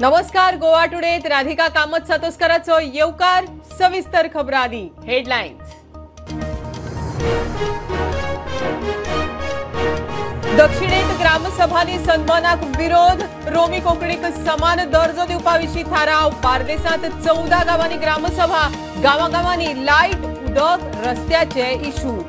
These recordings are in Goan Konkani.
नमस्कार, गोवा टुडेत राधिका कामत सातोस्कराचो येवकार. सविस्तर खबरांनी हेडलायन्स. दक्षिणेत ग्रामसभांनी सन्मानाक विरोध, रोमी कोंकणीक समान दर्जो दिवपा विशीं थाराव. बार्देसांत 14 गांवांनी ग्रामसभा, गांवागांवांनी लायट, उदक, रस्त्याचे इशू.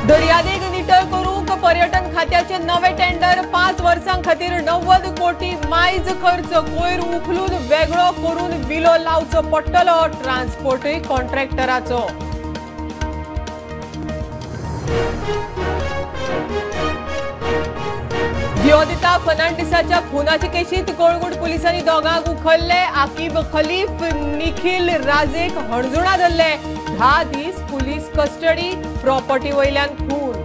दर्यादेग नितळ करूंक पर्यटन खात्याचे नवे टेंडर, 5 वर्सां खातीर 90 कोटी मायज खर्च. कोयर उखलून वेगळो करून विलो लावचो पडटलो ट्रान्सपोर्टूय कॉन्ट्रॅक्टराचो. दियोदिता फर्नांडिसाच्या खुनाचे केशीत कळंगूट पुलिसांनी दोगांक उखल्ले. आकिब खलीफ, निखिल राजेक हणजुणा धरले. 10 दीस पुलीस कस्टडी, प्रॉपर्टी वयल्यान खून.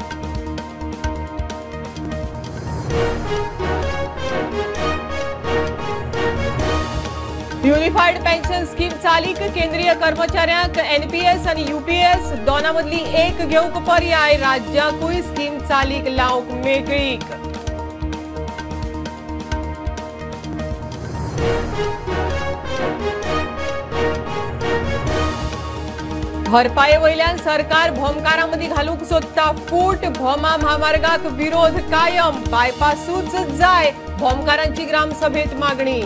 युनिफाईड पेन्शन स्कीम चालीक, केंद्रीय कर्मचाऱ्यांक एनपीएस आनी यूपीएस दोनां मदली एक घेवंक पर्याय. राज्याकूय स्कीम चालीक लावंक मेकळीक. भरपाये वयल्यान सरकार भोमकारां मदीं घालूंक सोदता फूट. भोमा म्हामार्गाक विरोध कायम, बायपासूच जाय, भोमकारांची ग्रामसभेत मागणी.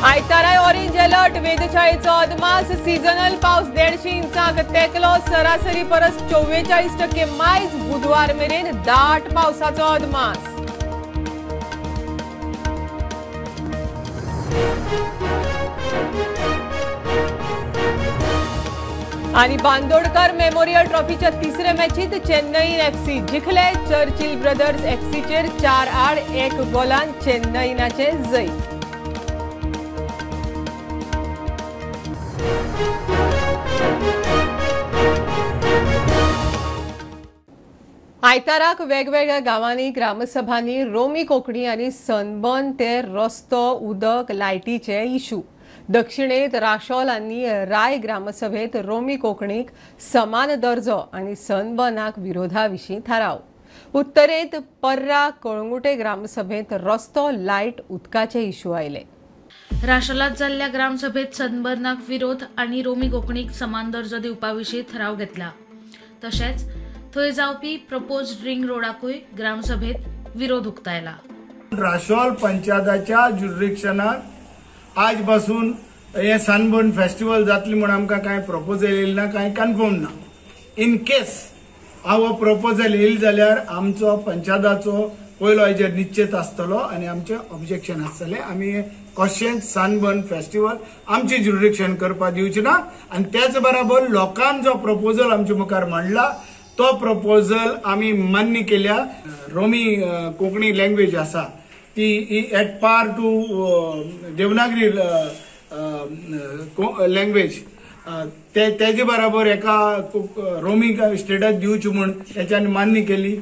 आयताराय ऑरेंज अलर्ट, वेधशाळेचो अदमास. सीजनल पावस 150 इंचांक तेकलो, सरासरी परस 44% मायज. बुधवार मेरेन दाट पावसाचो अदमास. आणि बांदोडकर मेमोरियल ट्रॉफीच्या तिसऱ्या मॅचीत चेन्नई एफसी जिखले. चर्चिल ब्रदर्स एफसीचेर 4-1 गोलान चेन्नईनाचे जैत. आयताराक वेगवेगळ्या गांवांनी ग्रामसभांनी रोमी कोंकणी आनी सनबर्न ते रस्तो, उदक, लायटीचे इशू. दक्षिणेत राशोल आनी राय ग्रामसभेत रोमी कोंकणीक समान दर्जो आनी सनबर्नाक विरोधा विशीं थाराव. उत्तरेत पर्रा कळंगुटे ग्रामसभेत रस्तो, लायट, उदकाचे इशू आयले. राशोलात जाल्ल्या ग्रामसभेत सनबर्नाक विरोध आनी रोमी कोंकणीक समान दर्जो दिवपा विशीं थाराव घेतला. तशेंच थंय जावपी प्रपोज्ड रिंग रोडाकूय ग्रामसभेत विरोध उक्तायला. राशोल पंचायताच्या ज्युरिडिक्शनात आज पासून हे सनबर्न फेस्टिवल जातली म्हूण आमकां कांय प्रपोजल येयलें ना, कांय कन्फर्म ना. इन केस हांव हो प्रपोजल येयलो जाल्यार आमचो पंचायताचो पयलो हेजेर निश्चीत आसतलो आनी आमचें ऑब्जेक्शन आसतलें. आमी कशेंच सनबर्न फेस्टिवल आमची ज्युरिडिक्शन करपाक दिवची ना. आनी तेच बराबर लोकांक जो प्रपोजल आमच्या मुखार मांडला तो प्रपोजल आमी मान्य केल्या. रोमी कोंकणी लँग्वेज आसा ती at par to Devanagari language, तेजे बराबर एका रोमी स्टेटस दिवची म्हूण तेच्यान मान्य केली.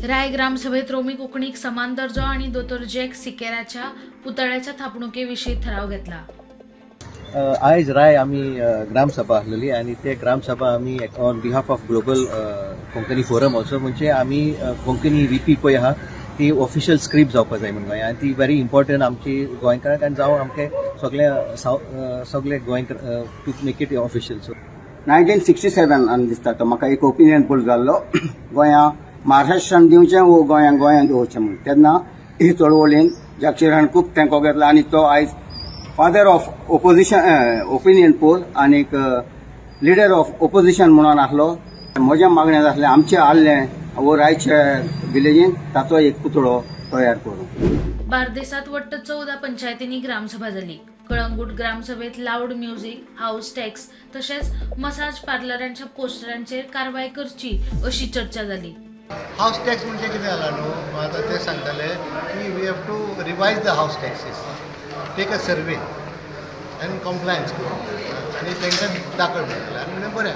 राय ग्रामसभेत रोमी कोंकणीक समान दर्जो आनी दोतोर जॅक सिकेराच्या पुतळ्याच्या थापणुके विशीं थाराव घेतला. आयज राय आमी ग्रामसभा आसलेली आनी ते ग्रामसभा आमी on behalf of global Konkani forum also, म्हणजे आमी कोंकणी लिपी पळय आहा ती ऑफिशियल स्क्रिप्ट जावपा जाय म्हूण गोंय, आनी ती व्हेरी इम्पॉर्टंट आमची गोंयकारांक आनी जावं आमचे सगळे सगळे गोंयकार to make it official. So 1967 आनी दिसता तो म्हाका एक ओपिनियन पोल जाल्लो, गोंया महाराष्ट्रान दिवचें वो गोंयांक गोंयांत दिवचें म्हूण. तेन्ना ही चळवळीन जगशिरान खूब तेंको घेतला आनी तो आयज father of opposition opinion poll आनीक लिडर ऑफ ओपोजिशन म्हणून आसलो. म्हज्या मागणें आसलें आमचें आल्लें वो रायच्या विलेजीन ताचो एक पुतळो तयार करूं. बार्देसात वट्ट 14 पंचायतींनी ग्रामसभा जाली. कळंगूट ग्रामसभेत लावड म्युझिक, हाऊस टॅक्स तशेंच मसाज पार्लरांच्या पोस्टरांचेर कारवाय करची अशी चर्चा जाली. हाऊस टॅक्स म्हणजे कितें जाला न्हू, आतां ते सांगताले की we have to revise the house taxes, take a survey and compliance करून आनी तांकां दाखय म्हणटलें. आनी म्हणलें बरें,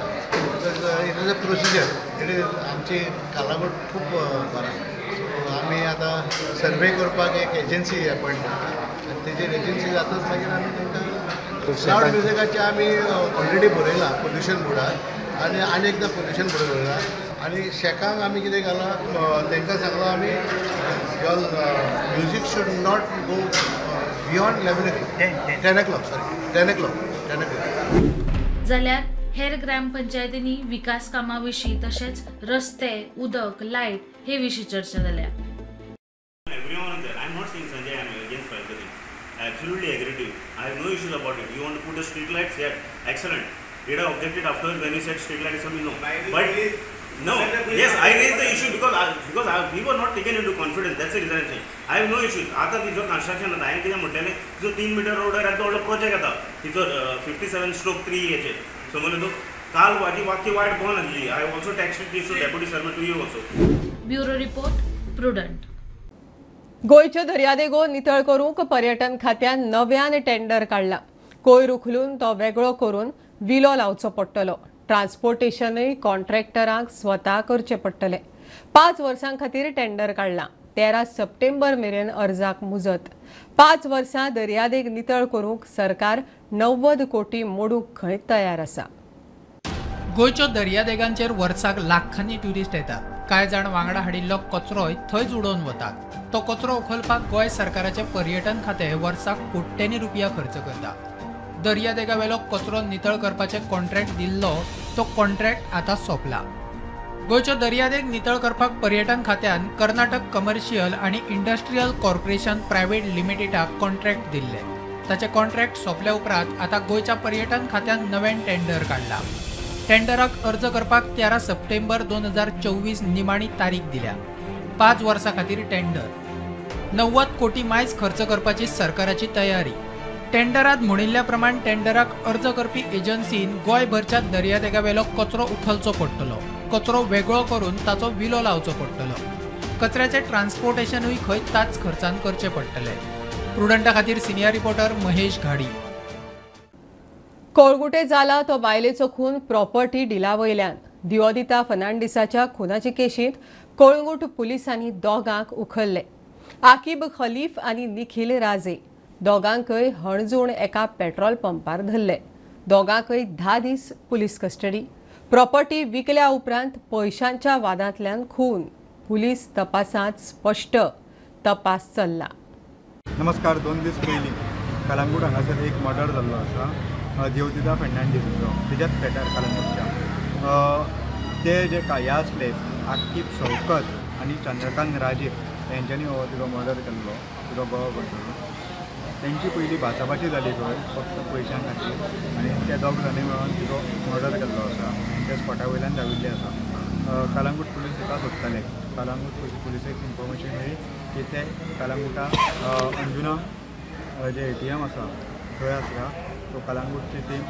because it is a procedure. It is आमची कालावड खूब बरा. सो आमी आतां सर्वे करपाक एक एजन्सी अपॉयंट करता आनी तेजेर एजन्सी जातच मागीर आमी तांकां लावड म्युजिकाचे आमी ऑलरेडी बरयलां पोल्युशन बोर्डार आनी आनी एकदां पोल्युशन बोर्डार बरयलां आनी शेकांक आमी कितें घालां तांकां सांगलां आमी your music should not go beyond 11 o'clock 10 o'clock sorry 10 o'clock 10 o'clock. जाल्यार हेर ग्रामपंचायतींनी विकास कामां विशीं तशेंच रस्ते, उदक, लायट हे विशीं चर्चा जाल्या. Absolutely agree to you. I have no issues about it. You want to put the street lights? Yeah, excellent. Did I object it afterwards when you said street lights? No. But no. Yes, I raised the issue because we were not taken into confidence. That's the reason I'm saying. I have no issues. आता तिजो construction आता हांवें कितें म्हटलेलें तिजो 3 मीटर रोडार आतां व्हडलो प्रोजेक्ट येता तिजो 57/3 हेचेर समजलें तूं. काल म्हाजी वाक्य वायट बंद आसली. I also texted this to deputy survey to you also. Bureau report, Prudent. गोंयच्यो दर्यादेगो नितळ करूंक पर्यटन खात्यान नव्यान टेंडर काडला. कोयर उखलून तो वेगळो करून विलो लावचो पडटलो. ट्रान्सपोर्टेशनूय कॉन्ट्रॅक्टरांक स्वता करचें पडटलें. 5 वर्सां खातीर टेंडर काडला. 13 सप्टेंबर मेरेन अर्जाक मुजत. 5 वर्सां दर्यादेग नितळ करूंक सरकार 90 कोटी मोडूंक खंय तयार आसा. गोंयच्यो दर्यादेगांचेर वर्साक लाखांनी ट्युरिस्ट येतात. कांय जाण वांगडा हाडिल्लो कचरोय थंयच उडोवन वतात. तो कचरो उखलपाक गोंय सरकाराचें पर्यटन खातें वर्साक कोट्यांनी रुपया खर्च करता. दर्यादेगावेलो कचरो नितळ करपाचें कॉन्ट्रॅक्ट दिल्लो तो कॉन्ट्रॅक्ट आतां सोंपला. गोंयच्यो दर्यादेग नितळ करपाक पर्यटन खात्यान कर्नाटक कमर्शियल आनी इंडस्ट्रियल कॉर्पोरेशन प्रायव्हेट लिमिटेडाक कॉन्ट्रॅक्ट दिल्लें. ताचें कॉन्ट्रॅक्ट सोंपल्या उपरांत आतां गोंयच्या पर्यटन खात्यान नव्यान टेंडर काडला. टेंडराक अर्ज करपाक 13 सप्टेंबर 2024 निमाणी तारीख दिल्या. 5 वर्सां खातीर टेंडर. 90 कोटी मायज खर्च करपाची सरकाराची तयारी. टेंडरात म्हणिल्ल्या प्रमाण टेंडराक अर्ज करपी एजन्सीन गोंयभरच्या दर्यादेगावेलो कचरो उखलचो पडटलो. कचरो वेगळो करून ताचो विलो लावचो पडटलो. कचऱ्याचें ट्रान्सपोर्टेशनूय खंय ताच खर्चान करचें पडटलें. प्रुडंटा खातीर सिनियर रिपोर्टर महेश घाडी. कोळगुटे जाला तो बायलेचो खून प्रॉपर्टी डिला वयल्यान. दिओदिता फर्नांडीसाच्या खुनाचे केशींत कोळंगूट पुलिसांनी दोगांक उखल्ले. आकिब खलीफ आनी निखिल राजे दोगांकय हणजूण एका पेट्रोल पंपार धरले. दोगांकय 10 दीस पुलीस कस्टडी. प्रॉपर्टी विकल्या उपरांत पयशांच्या वादांतल्यान खून. पुलीस तपासांत स्पश्ट तपास चल्ला. नमस्कार. 2 दीस पयलीं कलंगूट हांगासर एक मर्डर जाल्लो आसा देवदिता फेर्नांडीसाचो, तिच्याच फ्लॅटार कलंगूटच्या. ते जे हे आसले आकिब शौकत आनी चंद्रकांत राजे हेंच्यांनी हो तिचो मर्डर केल्लो, तिचो गळो करून. तेंची पयली भाचाभाची जाली खंय फक्त पयशां खातीर आनी ते दोग जाणी मेळून तिचो मर्डर केल्लो आसा आनी ते स्पॉटा वयल्यान धांविल्ले आसा. कलंगूट पुलीस ताका सोदताले. कलंगूट पुलिसेक इन्फॉर्मेशन मेळ्ळी की ते कलंगुटा अंजुना जे ATM आसा थंय आसा. सो कलंगूटची टीम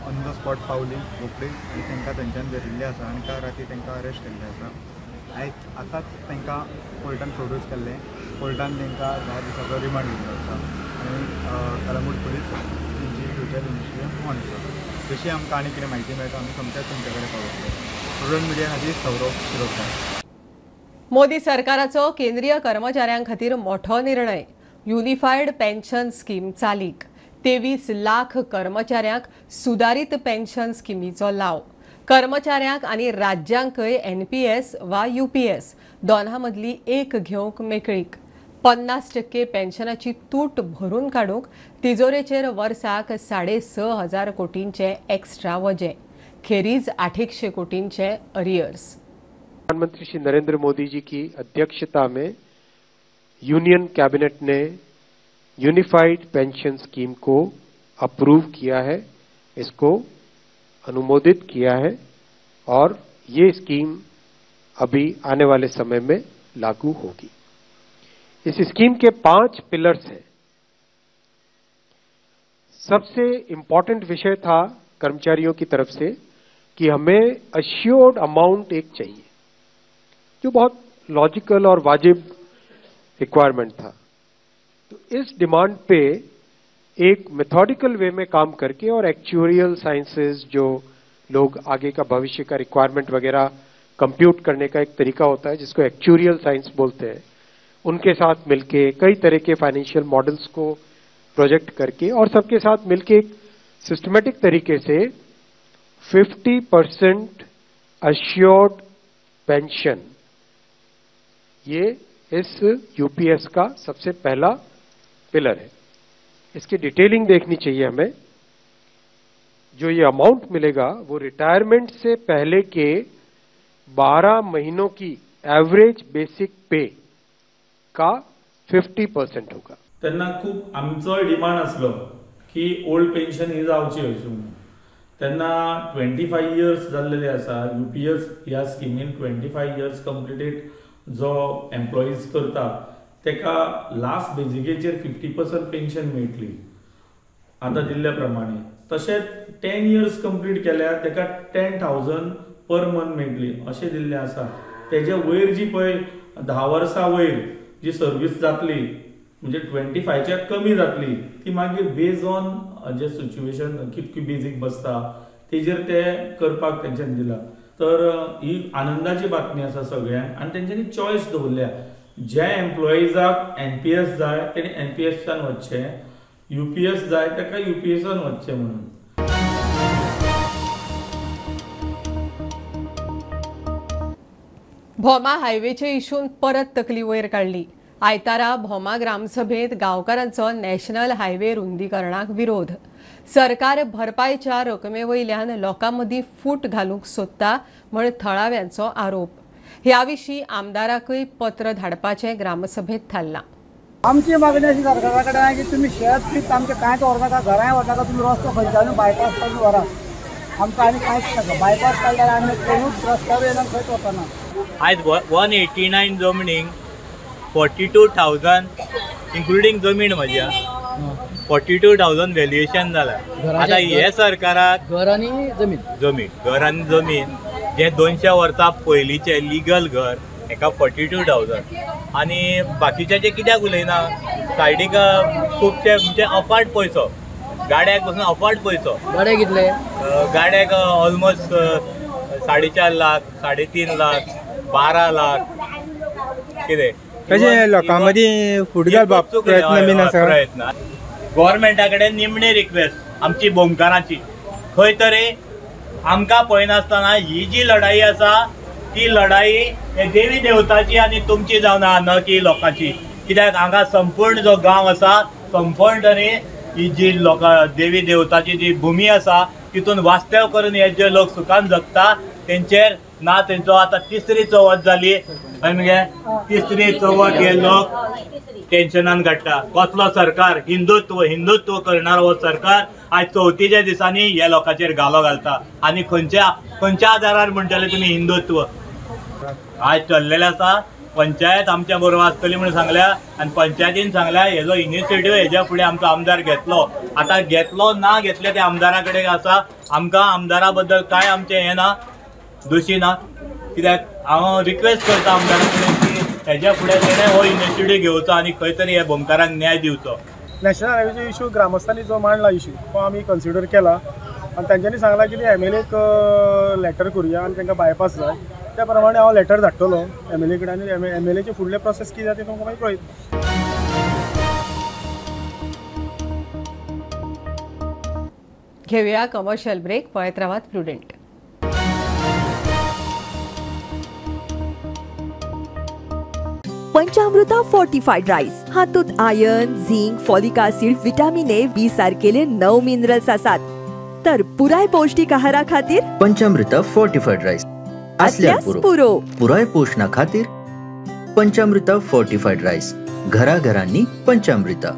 ऑन the spot पावली रोखडी आनी तांकां थंयच्यान धरिल्ले आसा आनी काल राती तांकां अरेस्ट केल्ले आसा. आयज आतांच तांकां कोर्टान प्रोड्यूस केल्लें. कोर्टान तांकां 10 दिसाचो रिमांड दिल्लो आसा आनी कलंगूट पुलीस तेंची फ्युचर इन्वेस्टिगेशन ऑन आसा. जशी आमकां आनी कितें म्हायती मेळटा आमी सोमतेच तुमचे कडेन पावतले. प्रुडंट मिडिया खातीर सौरभ शिरोडकर. मोदी सरकाराचो केंद्रीय कर्मचाऱ्यां खातीर मोठो निर्णय. युनिफायड पेन्शन स्कीम चालीक. 23 लाख कर्मचाऱ्यांक सुदारीत पेन्शन स्किमीचो लाव. कर्मचाऱ्यांक आनी राज्यांकय NPS वा UPS दोनां मदली एक घेवंक मेकळीक. 50% पेन्शनाची तूट भरून काडूंक तिजोरेचेर वर्साक 6,500 कोटींचे एक्स्ट्रा वजें, खेरीज 800 कोटींचे अरियर्स. प्रधानमंत्री श्री नरेंद्र मोदी जी की अध्यक्षता में यूनियन कैबिनेट ने यूनिफाइड पेंशन स्कीम को अप्रूव किया है, इसको अनुमोदित किया है और ये स्कीम अभी आने वाले समय में लागू होगी। इस स्कीम के 5 पिलर्स हैं। सबसे इंपॉर्टेंट विषय था कर्मचारियों की तरफ से कि हमें अश्योर्ड अमाउंट एक चाहिए, जो बहुत लॉजिकल और वाजिब रिक्वायरमेंट था। तो इस डिमांड पे एक मेथोडिकल वे में काम करके और एक्चुरियल साइंसेस, जो लोग आगे का भविष्य का रिक्वायरमेंट वगैरह कंप्यूट करने का एक तरीका होता है जिसको एक्चुरियल साइंस बोलते हैं, उनके साथ मिलके कई तरह के फाइनेंशियल मॉडल्स को प्रोजेक्ट करके और सबके साथ मिलके एक सिस्टमेटिक तरीके से 50% अश्योर्ड पेंशन, ये इस यूपीएस का सबसे पहला पिलर है। इसकी डिटेलिंग देखनी चाहिए हमें। जो ये अमाउंट मिलेगा वो रिटायरमेंट से पहले के 12 महीनों की एवरेज बेसिक पे का 50% होगा। तेन्ना खूब आमचोय डिमांड आसलो की ओल्ड पेन्शन ही जावची अशें म्हणून। तेन्ना 25 इयर्स जाल्लेले आसा यूपीएस ह्या स्किमीन 25 इयर्स कंप्लिटेड जो एम्प्लॉईज करता तेका लास्ट बेजिकेचेर 50% पेन्शन मेळटली आतां दिल्ल्या प्रमाणे। तशेंच 10 इयर्स कंप्लीट केल्यार तेका 10,000 पर मंथ मेळटली अशें दिल्लें आसा। तेजे वयर जी पळय 10 वर्सां वयर जी सर्वीस जातली म्हणजे 25च्या कमी जातली ती मागीर बेज ऑन जे सिच्युएशन कितकी बेजीक बसता तेजेर ते करपाक तेंच्यांनी दिला। तर ही आनंदाची बातमी आसा सगळ्यांक आनी तेंच्यांनी चॉयस दवरल्या ज्या एम्प्लॉइजाक एनपीएस जाय तेणी एनपीएसान वचचें, यूपीएस जाय ताका यूपीएसान वचचें म्हणून। भोमा हायवेचे इशून परत तकली वयर काडली। आयतारा भोमा ग्रामसभेत गांवकारांचो नॅशनल हायवे रुंदीकरणाक विरोध। सरकार भरपायच्या रकमे वयल्यान लोकां मदीं फूट घालूंक सोदता म्हण थळाव्यांचो आरोप। ह्या विशीं आमदाराकय पत्र धाडपाचें ग्रामसभेत थारलां। आमची मागणी अशी सरकारा कडेन की तुमी शेत पीक आमचें कांयच व्हरनाका, घरांय व्हरनाका, तुमी रस्तो खंयच्यानूय बायपास काडून व्हरा, आमकां आनी कांयच नाका। बायपास काडल्यार आमी कोणूच रस्त्यार येयना, खंयच वचना। आयज 189 जमनीक 42,000 इंक्लुडींग जमीन म्हज्या 42,000 व्हॅल्युएशन जाला। आतां हे सरकाराक घर आनी जमीन, जमीन घर आनी जमीन जे 200 वर्सां पयलींचें लिगल घर हेका 42,000 आनी बाकीच्याचे कित्याक उलयना। सायडीक खुबशे म्हणजे अफाट पयसो, गाड्याक पसून अफाट पयसो। गाड्याक कितले? गाड्याक ऑलमोस्ट 4.5 लाख, 3.5 लाख, 12 लाख कितें कशें लोकां मदीं फूट घालपाक प्रयत्न बीन आसा। प्रयत्न गव्हर्मेंटा कडेन निमणी रिक्वेस्ट आमची भोमकारांची, खंय तरी आमकां पळयनासतना ही जी लढाई आसा ती लढाई हे देवी देवताची आनी तुमची जावन आहा, न की लोकांची। कित्याक हांगा संपूर्ण जो गांव आसा संपूर्ण तरी ही जी लोकां देवी देवताची जी भुमी आसा तितून वास्तव करून हे जे लोक सुखान जगता तेंचेर ना तेंचो आतां तिसरी चवथ जाली हय मगे, तिसरी चवथ हे लोक टेन्शनान काडटा। कसलो सरकार हिंदुत्व हिंदुत्व करणार हो सरकार आज चवथीच्या दिसांनी ह्या लोकांचेर घालो घालता आनी खंयच्या खंयच्या आधारार म्हणटले तुमी हिंदुत्व। आज चल्लेलें आसा पंचायत आमच्या बरोबर आसतली म्हणून सांगल्या आनी पंचायतीन सांगल्या हेजो इनिशिएटीव हेज्या फुडें आमचो आमदार घेतलो। आतां घेतलो ना घेतले ते आमदारा कडेन आसा, आमकां आमदारा बद्दल कांय आमचें हें ना, दोशी ना। कित्याक हांव रिक्वेस्ट करता आमदारा कडेन की हेज्या फुडें तेणें हो इनिशिएटीव घेवचो आनी खंय तरी ह्या भोमकारांक न्याय दिवचो। नॅशनल हायवेचो इशू ग्रामस्थांनी जो मांडला इशू तो आमी कन्सिडर केला आनी तांच्यांनी सांगलां की एमएलएक लेटर करुया आनी तांकां बायपास जाय, त्या प्रमाणे हांव लेटर धाडटलो एमएलए कडेन आनी एमएलएचे फुडले प्रोसेस कितें जाता ते तुमकां मागीर कळयतलो। घेऊया कमर्शियल ब्रेक, पळयत रावात प्रुडंट। पंचामृता फोर्टिफाईड राईस हातूंत iron, zinc, folic acid, vitamin A, B सारकेले 9 minerals आसात। तर पुराय पौष्टिक आहारा खातीर पंचामृता फोर्टिफाईड राईस आसल्यार पुरो। पुराय पोषणा खातीर पंचामृता फोर्टिफाईड राईस, घराघरांनी पंचामृता।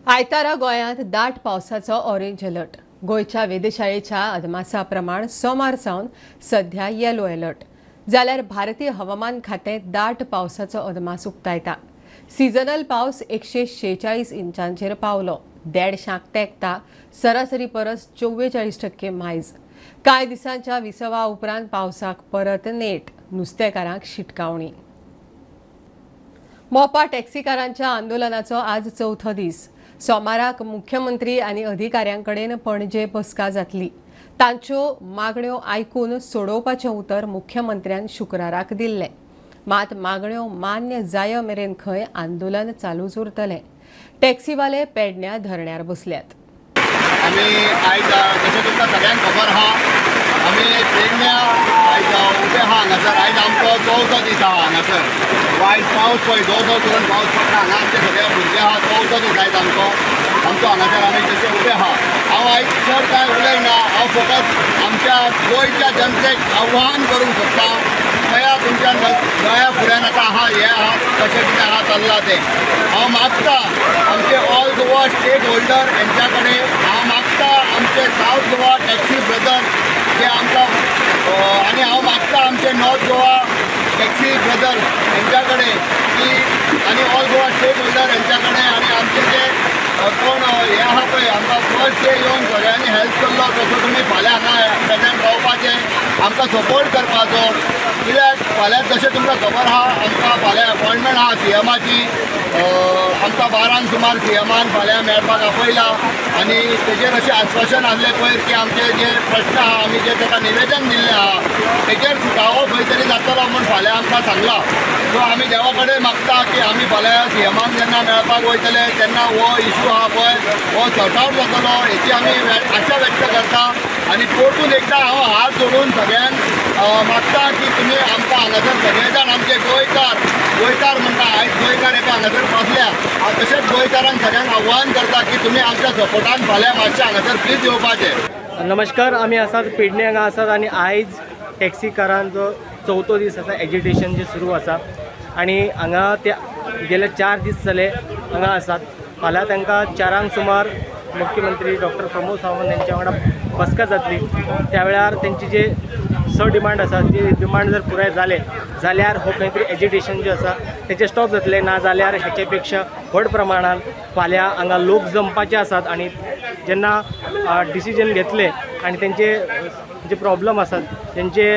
आयतारा गोंयांत दाट पावसाचो ऑरेंज अलर्ट। गोंयच्या वेधशाळेच्या अदमासा प्रमाण सोमार सावन सध्या येलो अलर्ट जाल्यार भारतीय हवामान खातें दाट पावसाचो अदमास उक्तायता। सिजनल पावस 146 इंचांचेर पावलो, 150 तेंकता, सरासरी परस 44% मायज। कांय दिसांच्या विसवा उपरांत पावसाक परत नेट, नुस्तेकारांक शिटकावणी। मोपा टॅक्सीकारांच्या आंदोलनाचो आज चवथो दीस। सोमाराक मुख्यमंत्री आनी अधिकाऱ्यांकडेन पणजे बसका जातली। तांच्यो मागण्यो आयकून सोडोवपाचें उतर मुख्यमंत्र्यान शुक्राराक दिल्लें। मात मागण्यो मान्य जाय मेरेन खंय आंदोलन चालूच उरतलें. टॅक्सीवाले पेडण्या धरण्यार बसल्यात. आमी आयज जशें तुमकां सगळ्यांक खबर आहा, आमी पेडण्या आयज उबे आहा हांगासर. आयज आमचो चवथो दीस आहा हांगासर. आयज पावस पळय दो दो करून पावस पडटा. हांगा आमचे सगळे भुरगे आहा. चवथो दीस आयज आमचो आमचो हांगासर आमी जशे उबे आहा. हांव आयज चड कांय उलयना. हांव फकत आमच्या गोंयच्या जनतेक आव्हान करूंक सोदता, दया तुमच्या दया फुड्यान आतां आहा हें आहा कशें कितें आहा चल्लां तें. हांव मागता आमचे ऑल गोवा स्टेक होल्डर हेंच्या कडेन, हांव मागता आमचे सावथ गोवा टॅक्सी ब्रदर्स जे आमकां, आनी हांव मागता आमचे नॉर्थ गोवा टॅक्सी ब्रदर्स हेंच्या कडेन की, आनी ऑल गोवा स्टेक होल्डर हेंच्या कडेन, आनी आमचे जे कोण हें आहा पळय आमकां फर्स्ट डे येवन सगळ्यांनी हेल्प केल्लो तसो तुमी फाल्यां हांगा प्रेजेंट रावपाचें, आमकां सपोर्ट करपाचो. कित्याक फाल्यां जशें तुमकां खबर आहा आमकां फाल्यां अपॉयंटमेंट आहा सीएमाची. आमकां 12 सुमार सीएमान फाल्यां मेळपाक आपयला आनी तेजेर अशें आश्वासन आसलें पयर की आमचे जे प्रश्न आहा, आमी जे ताका निवेदन दिल्लें आहा तेजेर सुटावो खंय तरी जातलो म्हूण फाल्यां आमकां सांगलां. सो आमी देवा कडेन मागता की आमी फाल्यां सीएमान जेन्ना मेळपाक वयतले तेन्ना हो इशू आहा पळय हो सॉर्ट आवट जातलो हेची आमी आशा व्यक्त करता. आनी परतून एकदां हांव हात जोडून सगळ्यांक मागता की तुमी आमकां हांगासर सगळे जाण आमचे गोंयकार गोंयकार म्हणटा आयज गोंयकार एका हांगासर बसल्या, हांव तशेंच गोंयकारांक सगळ्यांक आव्हान करता की तुमी आमच्या सपोर्टान फाल्यां मातशें हांगासर प्लीज येवपाचें. नमस्कार, आमी आसात पेडणे हांगा आसात आनी आयज टॅक्सीकारांचो चवथो दीस आसा, एजिटेशन जे सुरू आसा आनी हांगा ते गेले 4 दीस जाले हांगा आसात. फाल्यां तांकां 4 सुमार मुख्यमंत्री डॉक्टर प्रमोद सावंत यांच्या वांगडा बसका जातली. त्या वेळार तेंची जे स डिमांड आसा ती डिमांड जर पुराय जाले जाल्यार हो खंय तरी एजिटेशन जे आसा तेचें स्टॉप जातलें, ना जाल्यार हेचे पेक्षा व्हड प्रमाणान फाल्यां हांगा लोक जमपाचे आसात आनी जेन्ना डिसिजन घेतले आनी तेंचे जे प्रॉब्लम आसात तेंचे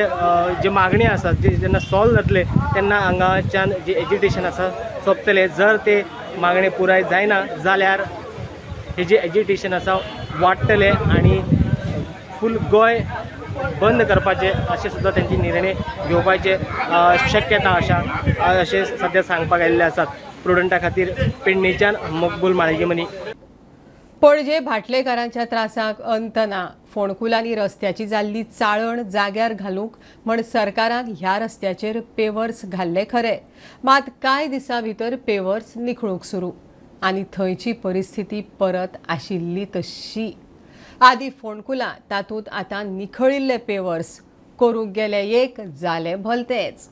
जे मागणी आसात जे जेन्ना सॉल्व जातले तेन्ना हांगाच्यान जे एजिटेशन आसा सोंपतले. जर ते मागणी पुराय जायना जाल्यार हे जे एजिटेशन आसा वाडटले आनी फूल गोंय बंद करपाचे अशें सुद्दां तेंचे निर्णय घेवपाचे शक्यता आसा अशें सद्या सांगपाक आयिल्ले आसात. प्रुडंटा खातीर पेडणेच्यान मकबूल माळगेमनी. पणजे भाटलेकारांच्या त्रासाक अंत ना. फोंडकुलांनी रस्त्याची जाल्ली चाळण जाग्यार घालूंक म्हण सरकारान ह्या रस्त्याचेर पेवर्स घाल्ले खरे, मात कांय दिसां भितर पेवर्स निखळूंक सुरू आनी थंयची परिस्थिती परत आशिल्ली तशी. आदी फोंडकुलां तातूंत आतां निखळिल्ले पेवर्स करूंक गेले एक जाले भलतेच.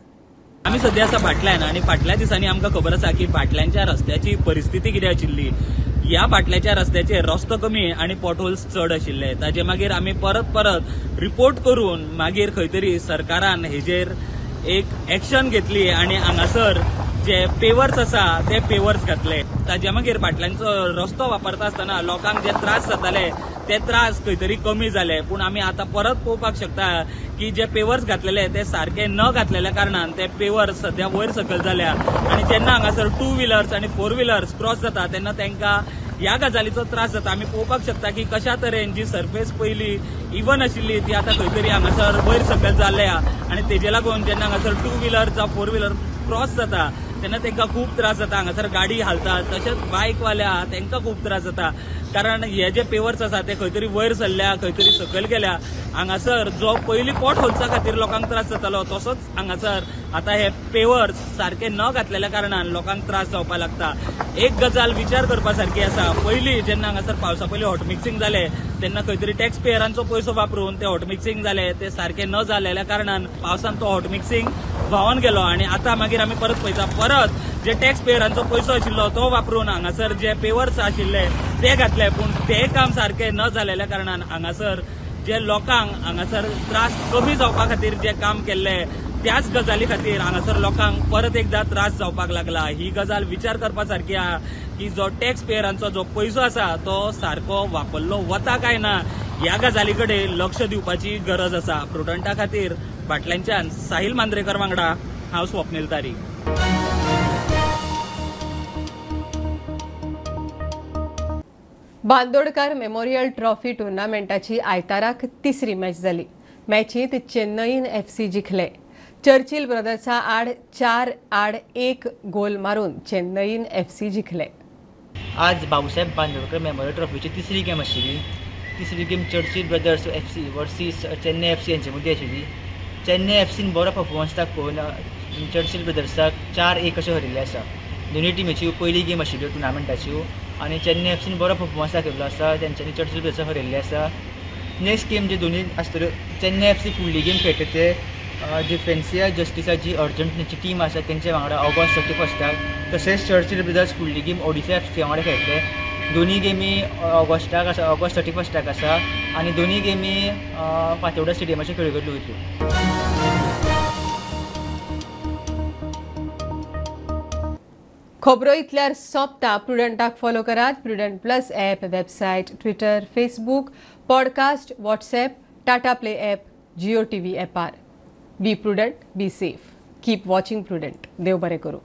आमी सद्या आसा भाटल्यान आनी फाटल्या दिसांनी आमकां खबर आसा की भाटल्यांच्या रस्त्याची परिस्थिती कितें आशिल्ली. ह्या बाटल्याच्या रस्त्याचेर रस्तो कमी आनी पोटहोल्स चड आशिल्ले. ताजे मागीर आमी परत परत रिपोर्ट करून मागीर खंय तरी सरकारान हेजेर एक एक्शन घेतली आनी हांगासर जे पेवर्स आसा ते पेवर्स घातले. ताजे मागीर बाटल्यांचो रस्तो वापरता आसतना लोकांक जे त्रास जाताले ते त्रास खंय तरी कमी जाले. पूण आमी आतां परत पळोवपाक शकता की जे पेवर्स घातलेले ते सारके न घातलेल्या कारणान ते पेवर्स सद्या वयर सकयल जाल्या आनी जेन्ना हांगासर 2 व्हिलर्स आनी 4 व्हिलर्स क्रॉस जाता तेन्ना तांकां ह्या गजालीचो त्रास जाता. आमी पळोवपाक शकता की कशा तरेन जी सरफेस पयली इवन आशिल्ली ती आतां खंय तरी हांगासर वयर सकयल जाल्या आनी तेजे लागून जेन्ना हांगासर 2 व्हिलर जावं 4 व्हिलर क्रॉस जाता तेन्ना तांकां खूब त्रास जाता. हांगासर गाडी हालता, तशेंच बायकवाले आहा तांकां खूब त्रास जाता, कारण हे जे पेवर्स आसा ते खंय तरी वयर सरल्या, खंय तरी सकयल गेल्या. हांगासर जो पयलीं पोट होल्सा खातीर लोकांक त्रास जातालो तसोच हांगासर आतां हे पेवर्स सारके न घातलेल्या कारणान लोकांक त्रास जावपाक लागता. एक गजाल विचार करपा सारकी आसा, पयलीं जेन्ना हांगासर पावसा पयलीं हॉट मिक्सिंग जालें तेन्ना खंय तरी टॅक्स पेयरांचो पयसो वापरून ते हॉट मिक्सिंग जालें, ते सारके न जालेल्या कारणान पावसान तो हॉट मिक्सिंग व्हांवन गेलो आनी आतां मागीर आमी परत पळयता परत जे टॅक्स पेयरांचो पयसो आशिल्लो तो वापरून हांगासर जे पेवर्स आशिल्ले ते घातले, पूण ते काम सारके न जालेल्या कारणान हांगासर जे लोकांक हांगासर त्रास कमी जावपा खातीर जे काम केल्ले त्याच गजाली खातीर हांगासर लोकांक परत एकदा त्रास जावपाक लागला. ही गजाल विचार करपा सारकी आहा की जो टॅक्स पेयरांचो जो पयसो आसा तो सारको वापरलो वता काय ना ह्या गजाली कडेन लक्ष दिवपाची गरज आसा. प्रुडंटा खातीर बाटल्यांच्यान साहिल मांद्रेकर वांगडा हांव स्वप्नील तारी. बांदोडकार मेमोरियल ट्रॉफी टुर्नामेंटाची आयताराक तिसरी मॅच जाली. मॅचींत चेन्नईन FC जिखले. चर्चिल ब्रदर्सा आड 4-1 गोल मारून चेन्नईन FC जिखले. आज बाबूसाहेब बांदोडकर मेमोरियल ट्रॉफीची तिसरी गेम आशिल्ली. तिसरी game Churchill Brothers FC versus Chennai FC हांचे मदीं आशिल्ली. चेन्नय एफसीन बरो परफॉर्मन्स दाखोवन चर्चिल ब्रदर्साक 4-1 अशें हरयल्लें आसा. दोनूय टिमीच्यो पयली गेम आशिल्ल्यो टुर्नामेंटाच्यो आनी चेन्नय एफसीन बरो परफॉर्मन्स दाखयल्लो आसा. तेंच्यांनी चर्चिल ब्रदर्साक हरयल्लें आसा. नेक्स्ट गेम जे दोनूय आसतल्यो, चेन्नय एफसी फुडली गेम खेळटा ते डिफेन्सिया जस्टिसाची अर्जंटिनाची टीम आसा तेंच्या वांगडा ऑगस्ट 31. तशेंच चर्चिल ब्रदर्स फुडली गेम ओडिशा एफसी वांगडा खेळटले. दोनूय गेमी ऑगस्टाक आसा, ऑगस्ट 31 आसा आनी दोनूय गेमी फातोर्डा स्टेडियमाचेर खेळयल्यो वयतल्यो. खबरो इतल्यार सोंपता. प्रुडंटाक फॉलो करात. Prudent plus app, website, Twitter, Facebook, podcast, WhatsApp, Tata Play app, Jio TV ॲपार. Be prudent, be safe, keep watching Prudent. देव बरें करूं.